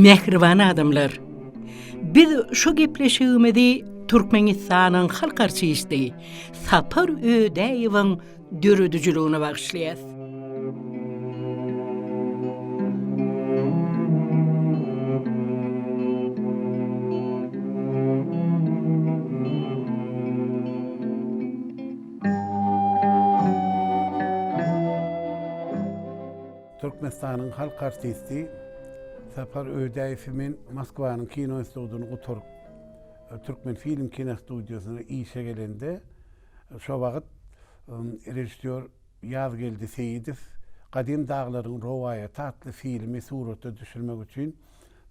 Mähriban adamlar! Biz şu gepleşigimizi Türkmenistanyň halk artisti Sapar Ödäýewiň döredijiligine bagyşlaýas. Türkmenistanyň halk artisti Sapar Ödäýewi men Moskwanyň kino institutyny gutaryp, Türkmenfilm kinostudiýasyna işe gelende, şo wagt režissýor Ýazgeldi Seýidow Gadym daglaryň rowaýaty atly filmi surata düşürmek üçin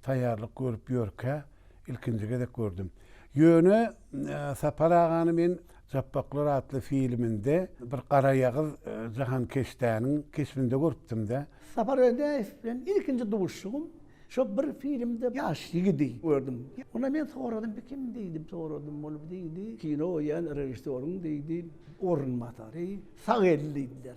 taýýarlyk görüp ýörkä ilkinji gezek gördüm. Ýöne Sapar agany men Japbaklar atly filminde bir garaýagyz jahankeşdäniň keşbinde görüpdim-de. Sapar Ödäýew bilen ilkinji duşuşygym şo bir filmde ýaş ýigidi gördüm. Onda men soradym, bu kim diýdim, soradym, ol diýdi, kino goýýan režissýoryň diýdi, orunbasary, sag eli diýdiler.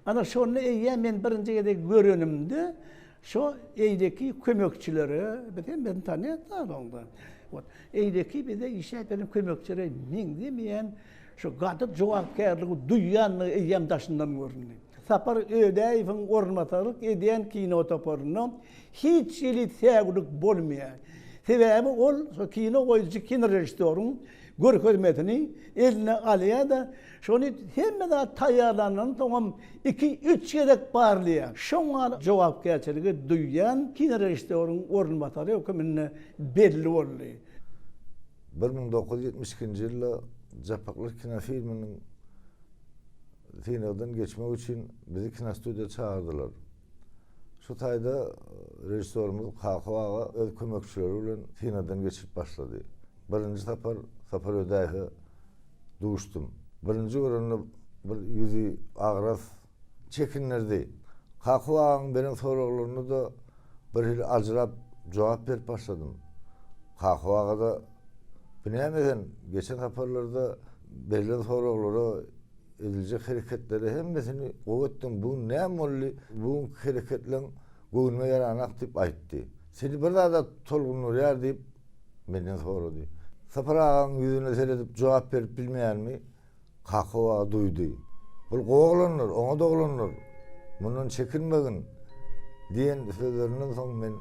Ana şonda eýýäm men birinji gezek görenimde şo eýleki kömekçilere, biz hemmesini tanýarys-da onda. Wot, eýleki bize işläp beren kömekçilere meňzemeýän şo gaty jogapkärligi duýýandygy eýýäm daşyndan göründi. Sapar Ödäýewiň orunbasarlyk edýän kino toparynda hiç hili säwlik bolmaýar. Sebäbi ol şo kino goýujy kinorežissýoryň görkezmesini eline alýar-da, şony hemme zat taýýarlandan soňam iki-üç gezek barlaýar. Şoňa jogapkärçiligi duýýan kinorežissýoryň orunbasary höküminde belli boldy. 1972-nji ýylda Japaklar kinofilminiň synagdan geçmek üçin bizi kinostudiýa çagyrdylar. Şu taýda režissýorymyz Kakow aga öz kömekçileri bilen synagdan geçirip başlady. Birinji sapar Sapar Ödäýewe duşdum. Birinji görende bir ýüzi agras, çekindirdi. Kakow agaň beren soraglaryna-da birhili aljyrap jogap berip başladym. Kakow aga-da, Bu näme sen, geçen saparlarda berlen soraglara, ediljek hereketlere hemmesini gowy etdiň, bu gün näme boldy, bu günki hereketleň göwnüme ýaranak diýip aýtdy. Seni bir zada tolgundyrýar diýip, menden sorady. Sapar agaň ýüzüne seredip jogap berip bilmeýänimi Kakow aga duýdy. Bul gowy oglandyr, oňat oglandyr. Mundan çekinmegin diýen sözlerinden soň men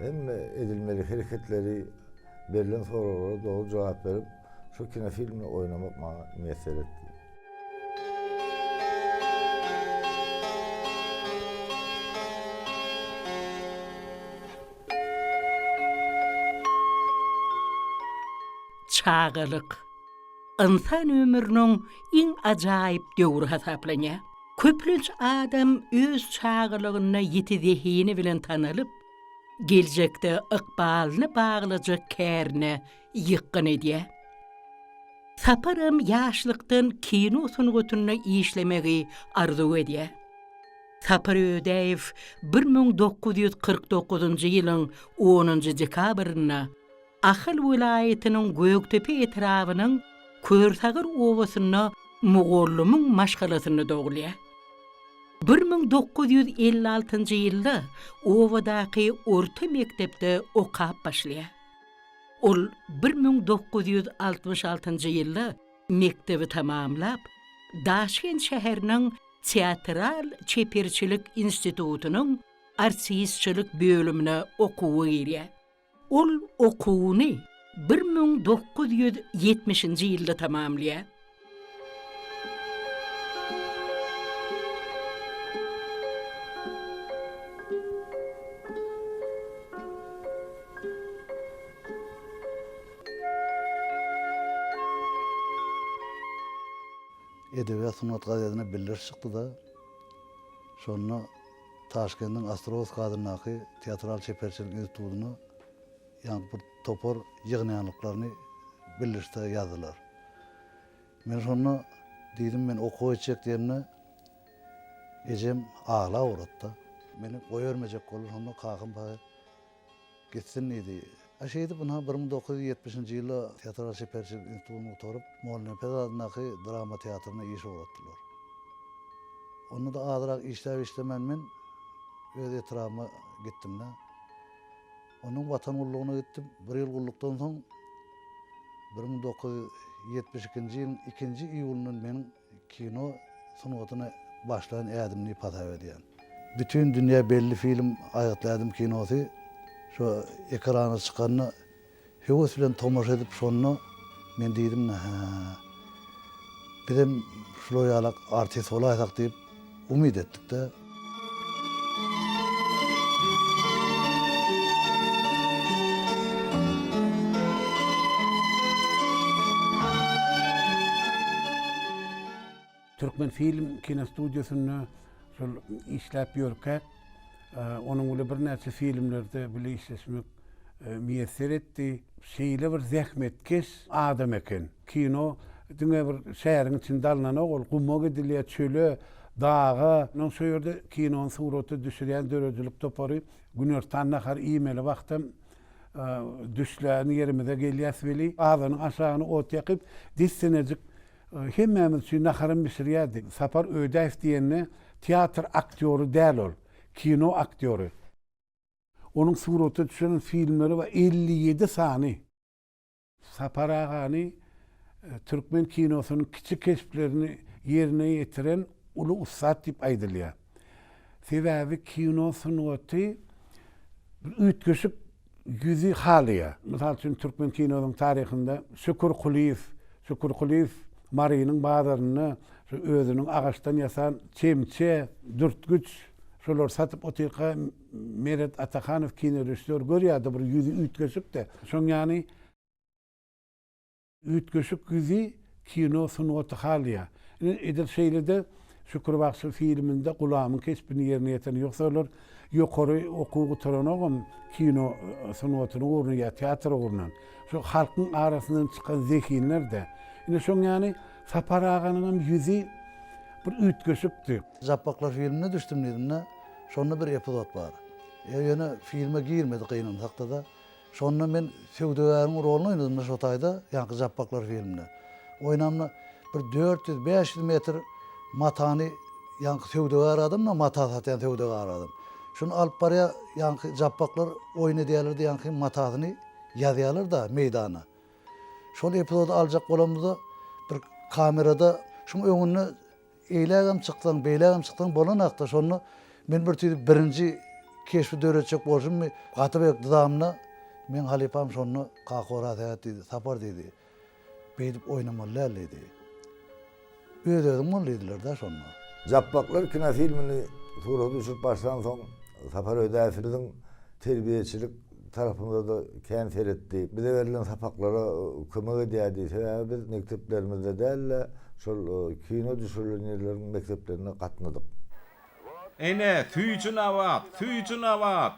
hemme edilmeli hereketleri, berlen soraglara dogry jogap berip, şu kinofilmde oýnamak maňa miýesser etdi. Çagalyk, ynsan ömrüniň iň ajaýyp döwri hasaplanýar. Köplenç adam öz çagalygynda ýiti zehini bilen tanalyp, geljekde ykbalyny baglajak kärine ýykgyn edýär. Saparam ýaşlykdan kino sungatynda işlemegi arzuw edýär. Sapar Ödäýew 1949-njy ýylyň onunjy dekabrynda Ahal welaýatynyň Gökdepe etrabynyň Körsagyr obasynda mugallymyň maşgalasynda dogulýar. 1956-njy ýylda obadaky orta mekdepde okap başlaýar. Ol 1966-njy ýylda mekdebi tamamlap, Daşkent şäheriniň Teatral-çeperçilik institutynyň artistçilik bölümine okuwa girýär. Ol okuwyny 1970-nji ýylda tamamlaýar. Edebiýat sungat gazetine bildiriş çykdy-da, şonda Taşkendiň Ostrowskiý adyndaky teatral-çeperçilik institutyna ýaňky bir topar ýygnaýanlyklaryny bildirişde ýazdylar. Men şonda diýdim, men okuwa gitjek diýemde, ejem aglap ugrady-da. Meni goýbermejek boldy, şonda kakam pahyr Gitsin diýdi. A şeýdip, ynha, 1970-nji ýylda teatral-çeperçilik institutyny gutaryp, Mollanepes adyndaky drama teatryna işe ugratdylar. Onda-da azrak işläp-işlemän men öz etrabyma gitdim-de. Ondan Watan gullugyna gitdim. Bir ýyl gullukdan soň 1972-nji ýylyň ikinji iýulyndan meniň kino sungatyna başlan ädim diýip hasap edýän. Bütin dünýä belli film Aýgytly ädim kinosy şo ekrana çykanda höwes bilen tomaşa edip şonda men diýdim hä bizem şular ýalak artist bolaýsak diýip umyt etdik-de. Türkmenfilm kinostudiýasynda şol işläp ýörkäk, onuň bilen birnäçe filmlerde bile işleşmek miýesser etdi. Şeýle bir zähmetkeş adam eken. Kino diňe bir şäheriň içinde alnanok, ol guma gidilýär, çöle, daga. Onuň şo ýerde kinony surata düşürýän döredijilik topary günortan nahar iýmeli wagtam düşlän ýerimize gelýäs weli, gazanyň aşagyna ot ýakyp, dessinejik Hemmämiz üçin naharam bişirýärdi. Sapar Ödäýew diýende teatr aktýory däl ol, kino aktýory. Onuň surata düşüren filmleri bar, 57 sany. Sapar agany türkmen kinosynyň kiçi keşplerini ýerine ýetiren uly ussat diýip aýdylýar. Sebäbi kino sungaty bir üýtgeşik ýüzi halaýar. Mysal üçin, türkmen kinosynyň taryhynda Şükür Kulyýew, Şükür Kulyýew Marynyň bazarynda şu özüniň agaçdan ýasan çemçe, dürtgüç şolary satyp otyrka Meret Atahanow kinorežissýor görýär-de bir ýüzi üýtgeşik-de. Şoň ýaly Üýtgeşik ýüzi kino sungaty halaýar. Ine, edil şeýle-de Şükür bagşy filminde Gulamyň keşbini ýerine ýetiren. Ýogsa olar ýokary okuw gutaranogam kino sungatynyň ugruna ýa teatr ugrundan. Şu halkyň arasyndan çykan zehinler-de. Ine, şoň ýaly Sapar aganyňam ýüzi bir üýtgeşikdi. Japbaklar filmine düşdüm diýdim-de, şonda bir epizod bar. Ýöne filme girmedi gynansakda-da. Şonda men söwdagäriň roluny oýnadym-da şo taýda, ýaňky Japbaklar filminde. Oýnamda bir 400, 500 metr matany ýaňky söwdagär adam-da, mata satýan söwdagär adam. Şuny alyp barýar, ýaňky Japbaklar oýun edýärler-de, ýaňky matasyny ýazýarlar-da meýdana. Şol epizody aljak bolamyzda bir kamerada şuň öňünde Eýlägem çyksaň, beýlägem çyksaň bolanakda şonda men bir tüýs birinji keşbi döretjek bolşummy, gaty berk dyzamda meň halypam şonda Kaka Orazsähet diýdi, Sapar diýdi, beýdip oýnamaly däl diýdi. Öz-özüň bol diýdiler-dä şonda. Japbaklar kinofilmini surata düşürip başlansoň Sapar Ödäýew biziň terbiýeçilik tarapymyza-da kän seretdi. Bize berlen sapaklara kömek edýärdi. Sebäbi biz mekdeplerimizde däl-de, şol kino düşürilen ýerleriň mekdeplerine gatnadyk. Ene, süýji nabat, süýji nabat!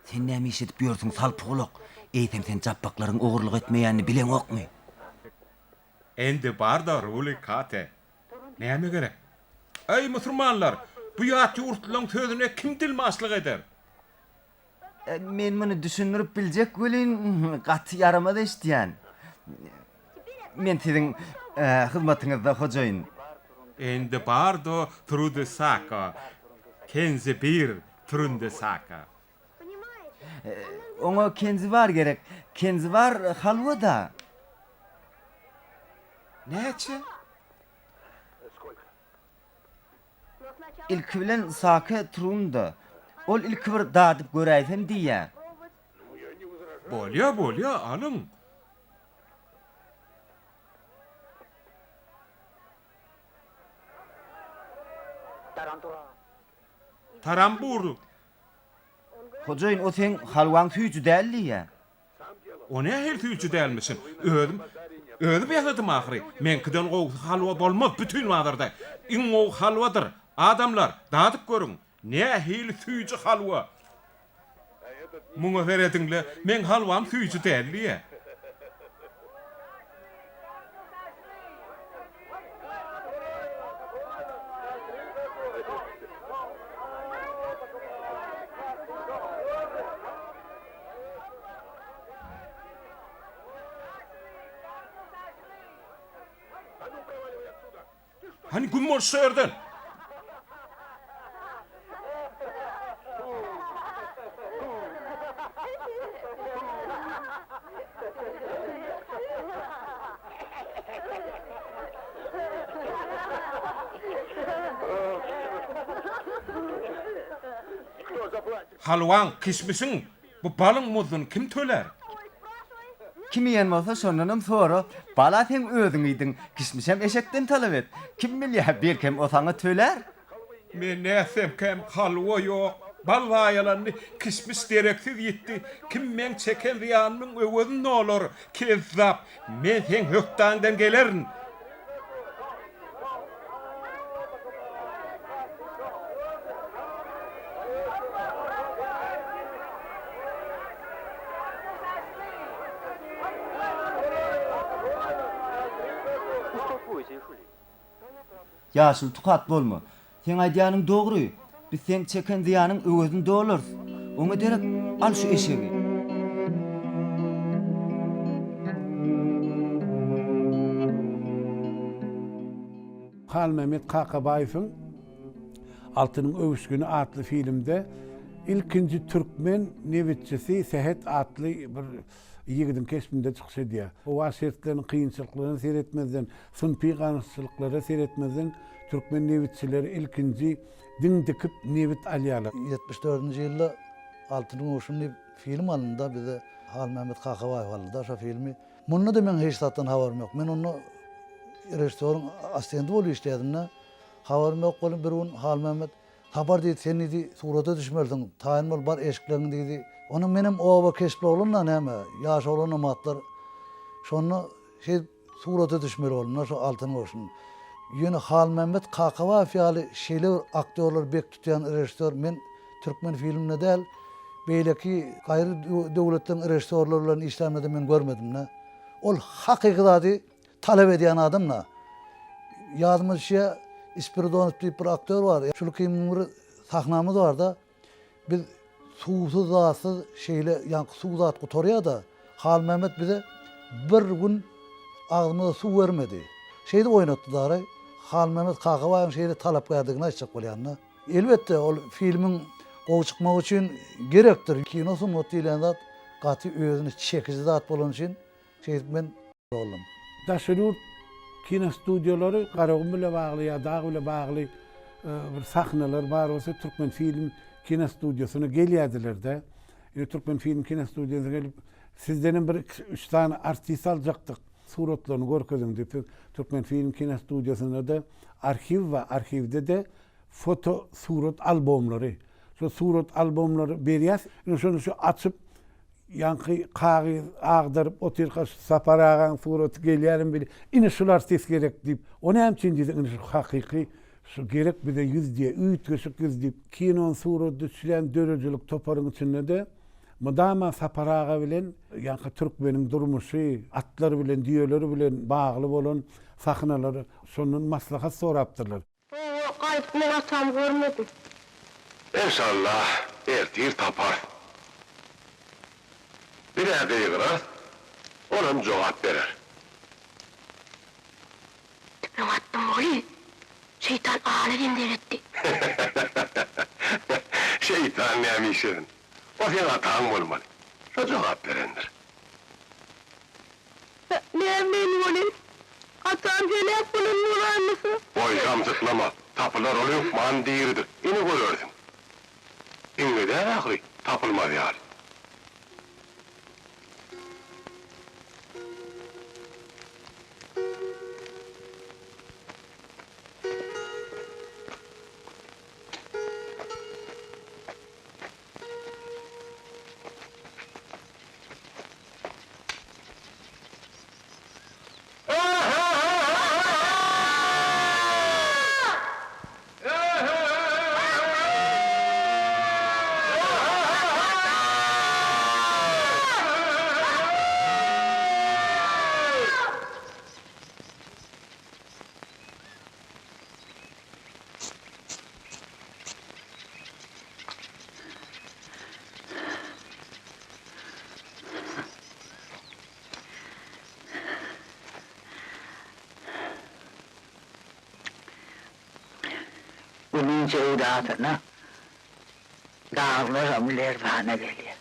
Sen näme iş edip ýörsüň, salpygulak? Eýsem sen japbaklaryň ogurlyk etmeýänini bileňokmy? Endi bar-da ruly kate. Näme gerek? Eý, musurmanlar! Bu ýat ýurtlylaň sözüne kim dilmaçlyk eder? Men muny düşündirip biljek welin, gaty ýaramaz eşidýän. Men siziň hyzmatyňyzda, hojaýyn. Endi bardo trudy saka, kenzi bir trunde saka. Oňa kenzibar gerek. Kenzibar halwa-da. Näçe? Ilki bilen sake trunda. Ol ilki bir dadyp göräýsem diýýä. Bolýa, bolýa, alyň. Tarambur. Hojaýyn, o seň halwaň süýji däl diýýä. O nähili süýji dälmişin? Özüm, özüm ýasadym ahyry. Meňkiden gowusy halwa bolmaz bütin bazarda. Iň gowy halwadyr. Adamlar, dadyp görüň. Nähili süýji halwa! Muňa serediň-le, meň halwam süýji däl diýýä. Hany güm bol şu ýerden! Halwaň, kişmişiň, bu balyň muzduny kim tölär? Kim iýen bolsa şondanam sora. Bala seň özüň iýdiň, kişmişem eşekden talap et. Kim bilýär, belkem o saňa tölär. Men nätsemkäm, halwa ýok, bal zaýalandy, kişmiş dereksiz ýitdi. Kim meň çeken zyýanymyň öwezini dolar? Kezzap, men seň hökdaňdan gelerin. Ýaşuly tukat bolma. Seň aýdýanyň dogry. Biz seň çeken zyýanyň öwezini dolarys. Oňa derek al şu eşegi. Halmämmet Kakabaýewiň Altynyň öwüşgini atly filmde ilkinji türkmen nebitçisi Sähet atly bir ýigidiň keşbinde çykyş edýär. Howa şertleriniň kynçylyklaryna seretmezden, synpy garaşsyzlyklara seretmezden türkmen nebitçileri ilkinji diň dikip nebit alýarlar. Ýetmiş dördünji ýylda Altyn öwüşgin diýip film alyndy-da bize Halmämmet Kakabaýew aldy-da şo filmi. Munda-da meň hiç zatdan habarym ýok. Men onda režissýoryň assistenti bolup işleýärdim-de. Habarym ýok welin bir gün Halmämmet Sapar diýdi, sen diýdi, surata düşmelisiň, taýyn bol, bar eşikleriňi diýdi. Onda menem oba keşpli oglan-da näme, ýaş oglanam atlar. Şonda şeýdip surata düşmeli boldum-da şo Altyn goşun. Ýöne Halmämmet Kakabaýew ýaly şeýle bir aktýorlary bek tutýan režissýor men türkmen filminde däl, beýleki gaýry döwletleriň režissýorlary bilen işlände-de men görmedim-de. Ol hakyky zady Talap edýän adam-da. Ýadyma düşýär, Spiridonow diýip bir aktýor bar. Şul ikimiziň bir sahnamyz bar-da. Biz suwsuz zatsyz şeýle ýaňky suw zat gutarýar-da. Halmämmet bize bir gün agzymyza suw bermedi. Şeýdip oýnatdy dary. Halmämmet Kakabaýyň şeýle talapkärdigini aýtjak bolýan-da. Elbetde, ol filmiň gowy çykmagy üçin gerekdir. Kino sungaty diýlen zat gaty özüne çekiji zat bolany üçin Şeýdip men boldum. Daşary ýurt kinostudiýalary Garagum bile bagly ýa dag bile bagly bir sahnalar bar bolsa Türkmenfilm kinostudiýasyna gelýärdiler-de. Ine Türkmenfilm kinostudiýasyna gelip, sizdenem bir iki-üç sany artist aljakdyk, suratlaryny görkeziň diýip, siz Türkmenfilm kinostudiýasynda-da arhiw bar, arhiwde-de foto surat albomlary. Şo surat albomlary berýäs. Ine şony şu açyp Ýaňky kagyz agdaryp otyrka şu Sapar agaň suraty gelýärem bili, ine şul artist gerek diýip, o näme üçin diýseň ine şu hakyky şu gerek bize ýüz diýe, üýtgeşik ýüz diýip, kinony surata düşürýän döredijilik toparyň içinde-de mydama Sapar aga bilen ýaňky türkmeniň durmuşy, atlar bilen, düýeler bilen bagly bolan sahnalary şondan maslahat sorapdyrlar. Oba gaýdyp men atamy görmedim. Enşalla, ertir taparys. Biz-ä gygyrarys, olam jogap berer. Tüpeň atdym welin, şeýtan ala zenzer etdi. Şeýtan näme iş edin? O seň ataň bolmaly. Şo jogap berendir. Näme welin, atam heläk bolan bolaýmasa? Goý, samsyklama, tapylar, ol hökman diridir, ine görersiň. Iňňe däl ahyry, tapylmaz ýaly. Günüň söwdasyna daglaram lerzana gelýär.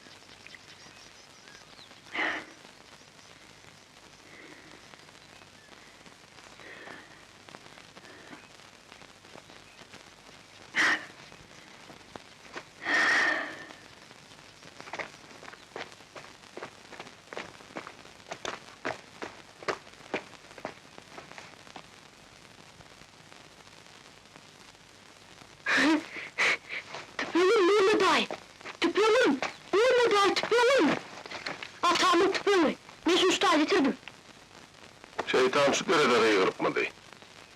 Şeýtan şu derede gygyrypmydy?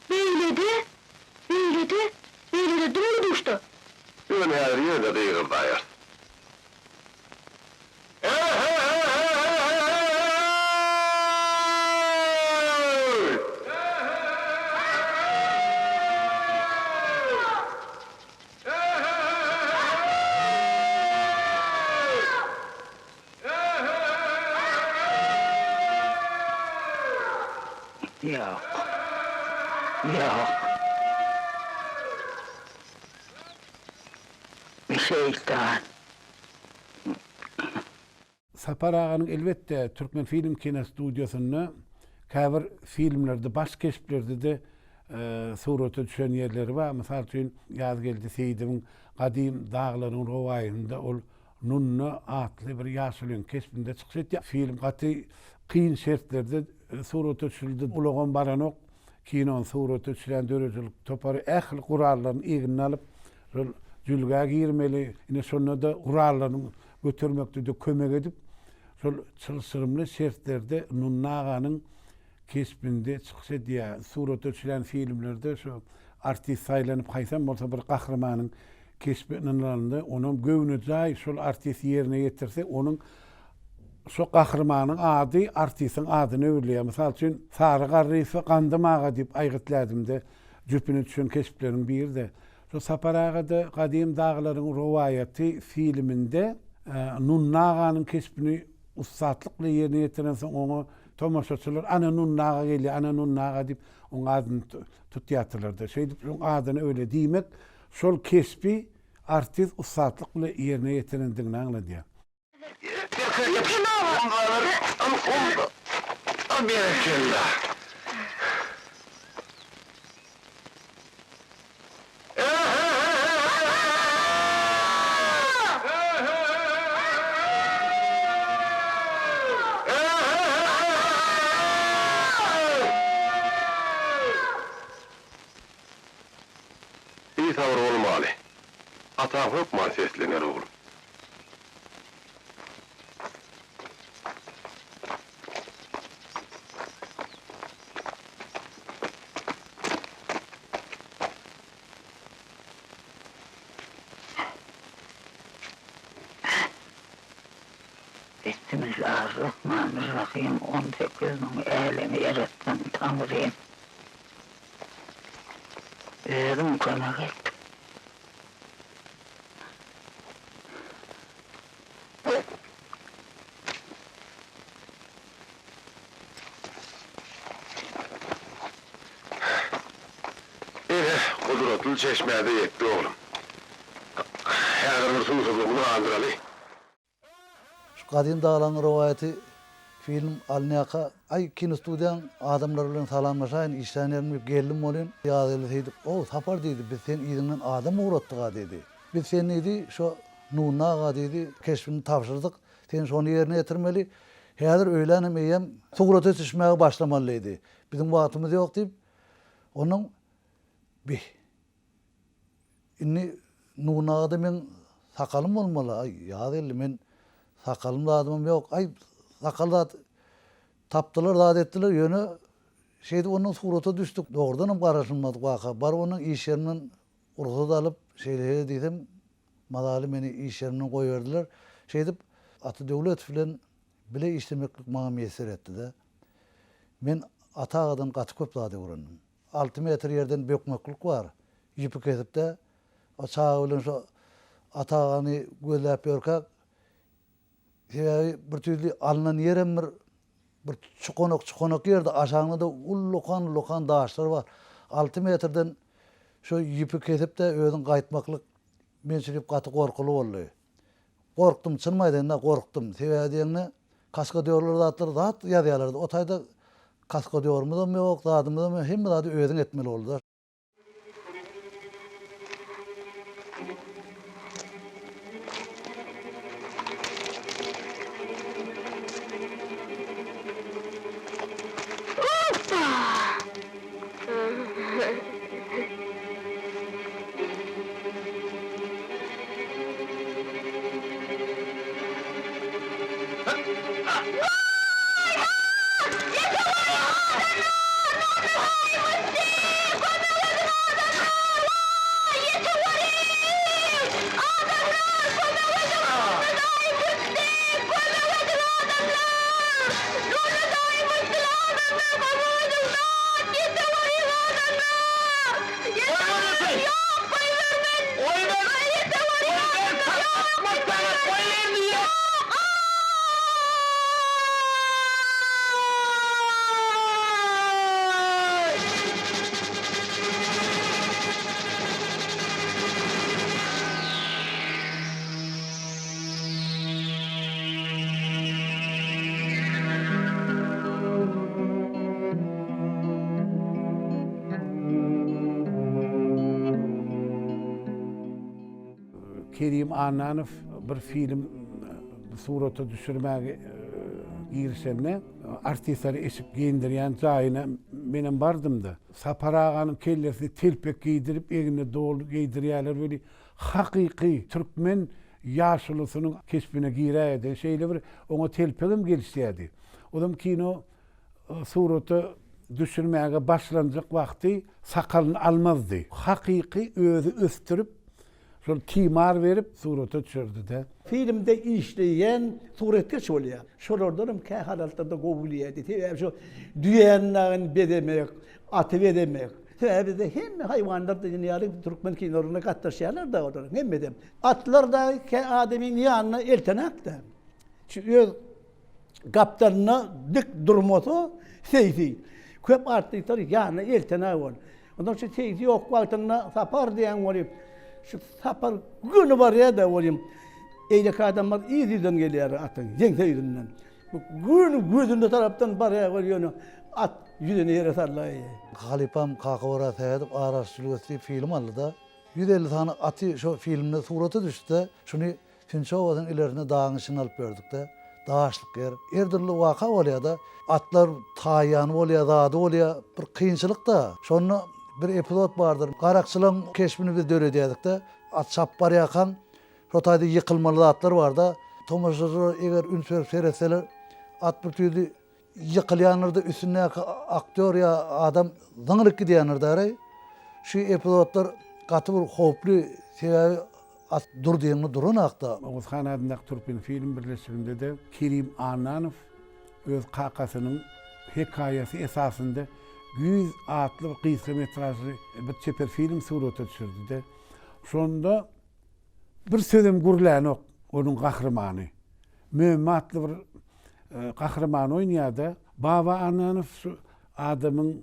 Beýlede, beýlede, beýlede dumly-duşda. Ýöne häzir ýene-de gygyrdaýarys. E-he-he-he-he-he-heý! Ýok. Ýok. Şeýtan. Sapar aganyň elbetde Türkmenfilm kinostudiýasynda käbir filmlerde baş keşplerde-de surata düşen ýerleri bar. Mysal üçin, Ýazgeldi Seýidowyň Gadym daglaryň rowaýatynda ol Nunna atly bir ýaşulyň keşbinde çykyş etýär. Film gaty kyn şertlerde surata düşürildi. Ulagam baranok. Kinony surata düşürýän döredijilik topary ähli gurallaryny egnine alyp, şol jülgä girmeli. Ine şonda-da gurallaryny götermekde-de kömek edip, şol çylşyrymly şertlerde Nunna aganyň keşbinde çykyş edýär. Surata düşülýän filmlerde şu artist saýlanyp haýsam bolsa bir gahrymanyň keşbi ynanylanda, onam göwnejaý şol artist ýerine ýetirse, onuň şo gahrymanyň ady artistiň adyna öwrülýär. Mysal üçin, Sary Garryýewe Gandym aga diýip aýgytlädimde jüpüne düşen keşpleriň biri-de. Şo Sapar aga-da Gadym daglaryň rowaýaty filminde Nunna aganyň keşbini ussatlyk bilen ýerine ýetirensoň oňa tomaşaçylar Ana Nunna aga gelýär, ana Nunna aga diýip oň adyny tutýardylar-da. Şeýdip oň adyny öyle diýmek şol keşbi artist ussatlyk bilen ýerine ýetirendigini aňladýar. Berekella. Bisabyr bolmaly. Ataň hökman seslener, oglum. Bismillarrahmanirrahim 18 müň älemi ýaratdan Taňrym. Özüň kömek et. Ine, gudratly çeşmä-de ýetdik, oglum. Häzir bir suwsuzlygymyzy gandyraly. Şu Gadym daglaryň rowaýaty film alynýarka, aý, kinostudiýaň adamlary bilen salamlaşaýyn, işlän ýerim diýip geldim welin, Ýazgeldi Seýidow, O, Sapar diýdi, biz seň yzyňdan adam ugratdyk-a diýdi. Biz seni diýdi, şo Nunna aga diýdi, keşbini tabşyrdyk, sen şony ýerine ýetirmeli. Häzir öýlän hem eýýäm surata düşmäge başlamaly diýdi. Biziň wagtymyz ýok diýip, onnoň Bih. Indi Nurna agada meň sakalym bolmaly. Aý, ýaz geldi, men sakalym zadymam ýok. Aý, sakal zat tapdylar, zat etdiler, ýöne şeýdip ondan surata düşdük. Dogrudanam garaşylmadyk waka. Baryp ondan iş ýerimden rugsat alyp, şeýle-şeýle diýsem, mazaly meni iş ýerimden goýberdiler. Şeýdip, Ata Döwletow bilen bile işlemeklik maňa miýesser etdi-de. Men Ata agadan gaty köp zat öwrendim. Alty metr ýerden bökmeklik bar. Ýüpi kesip-de, o çaga bilen şo Ata agany gözläp ýörkäk, sebäbi bir tüýsli alnan ýerem bir bir çukanak-çukanak ýerde, aşagynda-da ullakan-ullakan daşlar bar. Alty metrden şo ýüpi kesip-de özüň gaýtmaklyk men üçin gaty gorkuly boldy. Gorkdum, çynymy aýdaýyn-da, gorkdum. Sebäbi diýeňde, kaskadýorlar zatlar zat ýazýarlar. O taýda kaskadýorymyzam ýok, zadymyzam ýok, hemme zady özüň etmeli boldy-da. daýym gitdi! Kömek ediň adamlar! Waý, ýeteweriň! Adamlar, kömek ediň! Nurly daýym gitdi! Kömek ediň adamlar! Nurly daýym gitdi adamlar, kömek ediň! Dat, ýeteweriň adamlar! Ýeteweriň! Ýok, goýbermen! Goýber! Ýeteweriň adamlar! Ýok, goýbermen! Ýok! Kerim Annanow bir film surata düşürmäge girişende, artistleri eşik geýindirýän jaýyna menem bardym-da. Sapar aganyň kellesine telpek geýdirip, egnine doly geýdirýärler weli, hakyky türkmen ýaşulusynyň keşbine giräýdi. Şeýle bir oňa telpegem gelişýärdi. Ozam kino surata düşürmäge başlanjak wagty sakalyny almazdy. Hakyky özi ösdürip, şol timar berip surata düşerdi-de. Filmde işleýän suratkeş bolýar. Şolardanam kähalatlarda gowy bilýärdi. Sebäbi şo düýäni dagyny bezemek, aty bezemek. Sebäbi bizde hemme haýwanlar diýen ýaly türkmen kinolaryna gatnaşýarlar-da olaryň hemmesem. Atlar dagy kä adamyň ýanyna eltenok-da. Şu öz Gapdalynda dik durmasa seýsi. Köp artistler ýanyna eltenä bol. Ondan şu seýsi ýok wagtynda Sapar diýen bolýar. Şu Sapar göni barýar-da bolýar. Eýleki adamlar yz ýüzden gelýär atyň ýeňse ýüzünden. Bu göni gözünde tarapdan barýar bol ýöne at ýüzüni ýere sallaýar. Halypam Kakaoraz Sähedow Araç jülgesi diýip film aldy-da, 150 sany aty şo filmde surata düşdi-de, şuny Sünçe obasynyň ilerisinde dagyň içinde alyp berdik-de. Daşlyk ýer. Her dürli waka bolýar-da. Atlar taýýany bolýar, zady bolýar. Bir kynçylyk-da. Şonda bir epizod bardyr. Garakçylaryň keşbini biz döredýärdik-de. At çapyp barýarkaň, şo taýda ýykylmaly zatlar bar-da. Tomaşaçylar eger üns berip seretseler, at bir tüýli Ýykylýanlarda üstündäki aktýor ýa adam zyňylyp gidýändir däreý. Şu epizodlar gaty bir howply sebäbi at dur diýeňde duranakda. Oguzhan adyndaky Türkmenfilm birleşiginde-de Kerim Annanow öz kakasynyň hekaýasy esasynda Güýz atly bir gysga metražly bir çeper film surata düşürdi-de. Şonda bir sözem gürlänok onuň gahrymany. Mömmi atly bir Gahrymany oýnaýar-da. Baba Annanow şu adamyň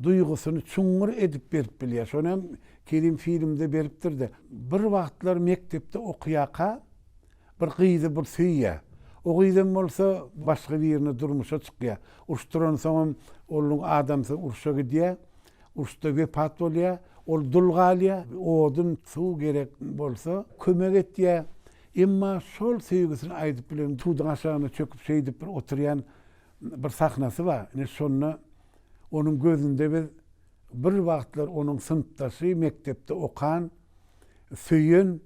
duýgusyny çuňňur edip berip bilýär. Şony hem Kerim filmde beripdir-de. Bir wagtlar mekdepde okaýarka bir gyzy bir söýýär. O gyzam bolsa başga birine durmuşa çykýar. Uruş duransoňam onuň adamsy urşa gidýär. Uruşda wepat bolýar. Ol dul galýar. Odun, suw gerek bolsa kömek etýär. Emma şol söýgüsini aýdyp bilen tuduň aşagynda çöküp şeýdip bir oturýan bir sahnasy bar. Ine şonda onuň gözünde biz bir wagtlar onuň synpdaşy, mekdepde okan, söýen,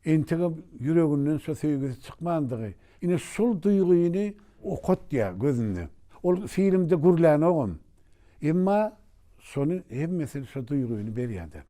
entegem ýüreginden şo söýgüsi çykmandygy. Ine şol duýgyny okatýar gözünde. Ol filmde gürlänogam. Emma şony hemmesi şo duýgyny berýär-de.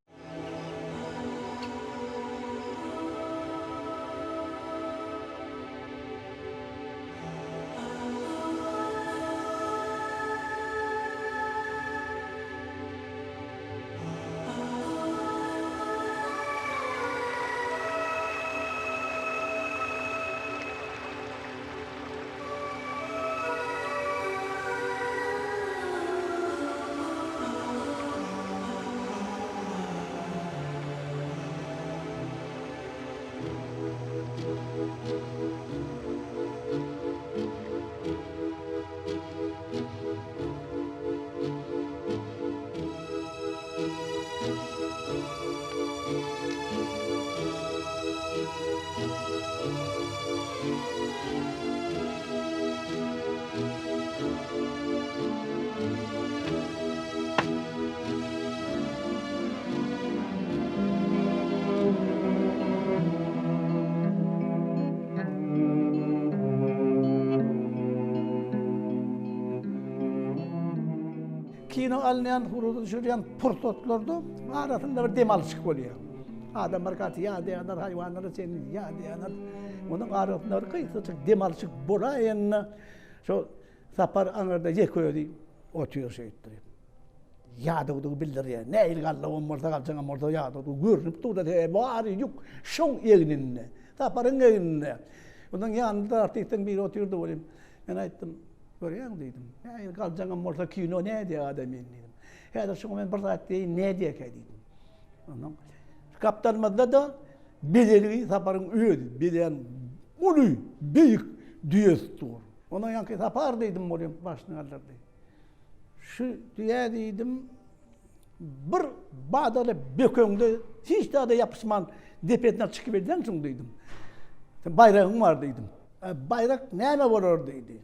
Kino alynýan, surata düşürilýän pursatlarda arasynda bir dem alyşyk bolýar. Adamlar gaty ýadaýarlar, haýwanlara çenli ýadaýarlar. Onuň arasynda bir gysgajyk dem alyşyk bolaýanda şo Sapar aňyrda ýeke özi otyr şeýtdirip. Ýadawdygy bildirýär. Nähili gallawam bolsa, galjaňam bolsa ýadawdygy görnüp dur-da, sebäbi bary ýük şoň egninde. Saparyň egninde. Onuň ýanynda artistiň biri otyrdy welin, men aýtdym, Görýäňmi diýdim. Nähili galjaňam bolsa kino nädýär adamyny diýdim. Häzir şoňa men bir zat diýeýin, nädýärkä diýdim. Ondan gapdalymyzda-da bezelgi Saparyň özi bezän uly, beýik düýesi dur. Ondan ýaňky Sapar diýdim, ol hem başyny galdyrdy. Şu düýä diýdim, bir badala bökeňde hiç zada ýapyşman depesine çykyp bilseň şuň diýdim. Sen baýragyň bar diýdim. Baýrak näme bolar diýdi.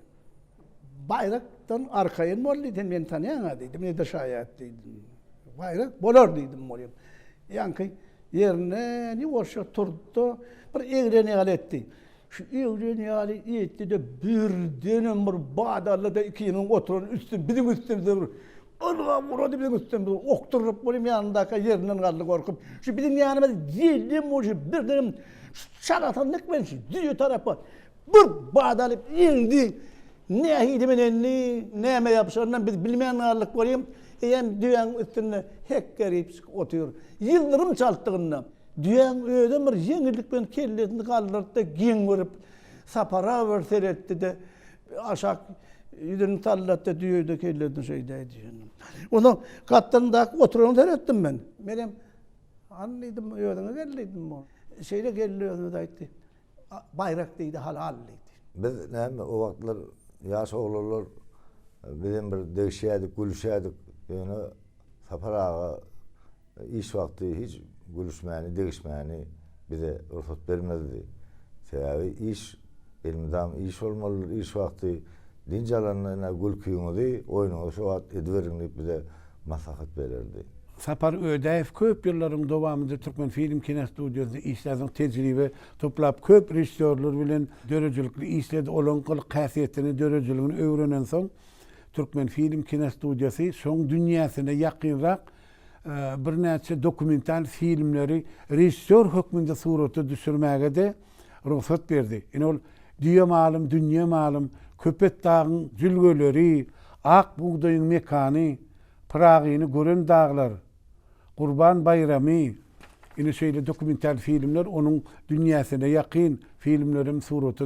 Baýrakdan arkaýyn bol diýdi, sen meni tanýaň-a diýdi, Nedir şaýat diýdim. Baýrak bolar diýdim bolýar. Ýaňky ýerinden ýuwaşja turdy-da, bir egren ýaly etdi. Şu egren ýaly etdi-de, birdenem bir badaldy-da ikimiziň oturan üstüm, biziň üstümize bir ylgap ugrady biziň üstümize okduryp bolýar ýanyndaka ýerinden galdy gorkup. Şu biziň ýanymyza geldim bolşy birdenem çalasanlyk bilen şu düýe tarapa bir badalyp eňdi. Nähili menenini, näme ýapyşanynam biz bilmän galdyk welin, eýýäm düýäň üstünde hekgerip otyr. Ýyldyrym çaltlygynda düýäň özem bir ýeňillik bilen kellesini galdyrdy-da, geň görüp, Sapara bir seretdi-de, aşak ýüzüni sallatdy, düýe-de kellesini şeýdäýdi. Onsoň gapdalyndaky oturana seretdim men. Menem, Hany diýdim, özüňe gel diýdim. Şeýle geldi özüne-de aýtdy. Baýrak diýdi, halal diýdi. Biz näme, o wagtlar ýaş oglanlar bizem bir degişýärdik, gülüşýärdik. Ýöne Sapar aga iş wagty hiç gülüşmäni, degişmäni bize rugsat bermezdi. Sebäbi iş elmydam iş bolmalydyr, iş wagty dynç alanda ine gülkiňizi, oýnuňyzy şo wagt ediberiň diýip bize maslahat bererdi. Sapar Ödäýew köp ýyllaryň dowamynda Türkmenfilm kinostudiýasynda işläp, soň tejribe toplap, köp režissýorlar bilen döredijilikli işledi. Olaryň gylyk-häsiýetini, döredijiligini öwrenensoň, Türkmenfilm kinostudiýasy şoň dünýäsine ýakynrak birnäçe dokumental filmleri režissýor hökmünde surata düşürmäge-de rugsat berdi. Ine ol Düýe malym, dünýe malym, Köpetdagyň jülgeleri, Ak bugdaýyň mekany, Pyragyny gören daglar, Gurban baýramy, ine şeýle dokumental filmler onuň dünýäsine ýakyn filmlerem surata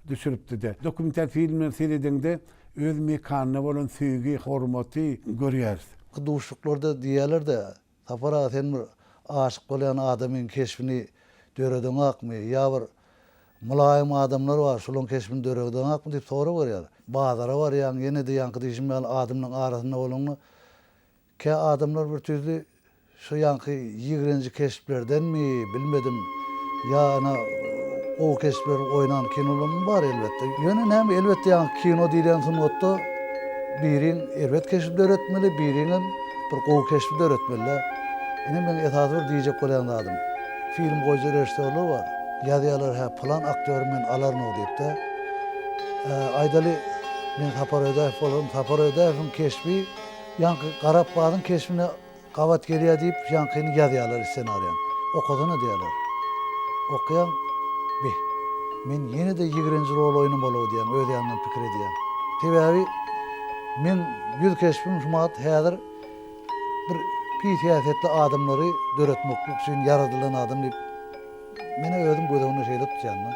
düşüripdi-de. Dokumental filmleri seredeňde öz mekanyna bolan söýgi, hormaty görýäris. Duşuşyklarda diýýärler-de, Sapar aga sen bir aşyk bolýan adamyň keşbini döredeňakmy ýa bir mylaýym adamlar bar şolaň keşbini döredeňakmy diýip sorag berýär. Bazara barýaň ýene-de ýaňky diýşim ýaly adamlaň arasynda bolanda kä adamlar bir tüýsli Şu ýaňky ýigrenji keşplerdenmi, bilmedim, ýa ana gowy keşpleri oýnan kinolarmyň bar elbetde. Ýöne näme, elbetde ýaňky kino diýlen sungatda biriň erbet keşbi döretmeli, biriňem bir gowy keşbi döretmeli-dä. Ine meň esasy bir diýjek bolýan zadym. Film goýujy režissýorlar bar. Ýazýarlar hä pylan aktýory men alaryn-ow diýip-de. Aýdaly, men Sapar Ödäýew bolaryn. Sapar Ödäýewiň keşbi ýaňky Garapbazyň keşbine Gabat gelýär diýip ýaňkyny ýazýarlar ssenariýany. Okasana diýýärler. Okaýaň, Beh, men ýene-de ýigrenji rol oýnamaly-ow diýýäň, öz ýanyňdan pikir edýäň. Sebäbi meň ýüz keşbim şumat häzir bir pis häsiýetli adamlary döretmeklik üçin ýaradylan adam diýip Men-ä özüm göz öňünde şeýle tutýan-da.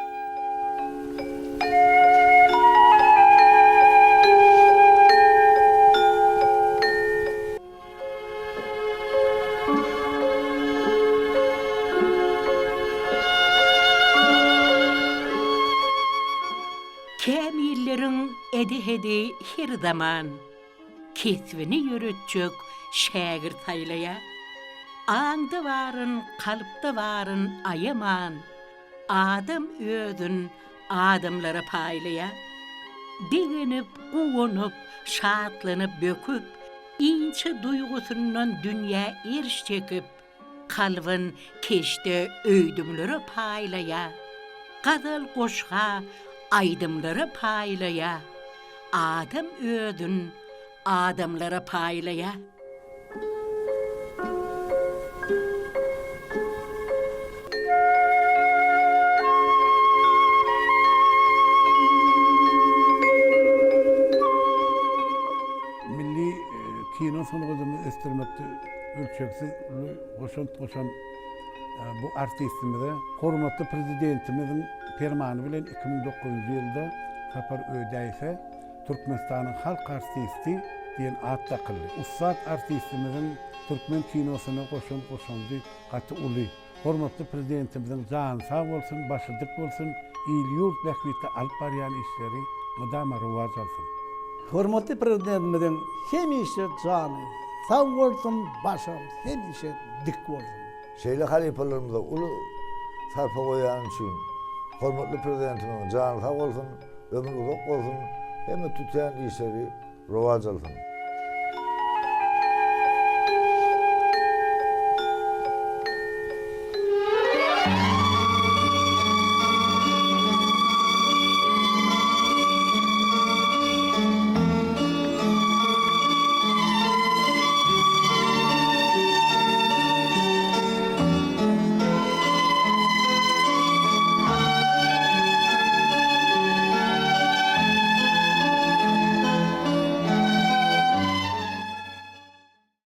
Kämilleriň edehedi her zaman. Kesbini ýöretjek şägirt saýlaýar. Aňda baryn, kalpda baryn aýaman, Adam özün adamlara paýlaýar. Begenip, guwanyp, şatlanyp, böküp, Inçe duýgusyndan dünýä erş çekip, Kalbyn keşde öýdümlere paýlaýar, Gazal goşga, aýdymlara paýlaýar. Adam özün. adamlara paýlaýar. Milli kino sungatymyzy ösdürmekde ölçegsiz uly goşant goşan bu artistimize hormatly Prezidentimiziň Permany bilen 2009-njy ýylda Sapar Ödäýewe Türkmenistanyň halk artisti diýen at dakyldy. Ussat artistimiziň türkmen kinosyna goşan goşandy gaty uly. Hormatly Prezidentimiziň jany sag bolsun, başy dik bolsun, il-ýurt bähbitli alyp barýan işleri mydama rowaç alsyn. Hormatly Prezidentimiziň hemişe jany sag bolsun, başam hemişe dik bolsun. Şeýle halypalarymyza uly sarpa goýýany üçin hormatly Prezidentimiziň jany sag bolsun, ömri uzak bolsun, hemme tutýan işleri rowaç alsyn.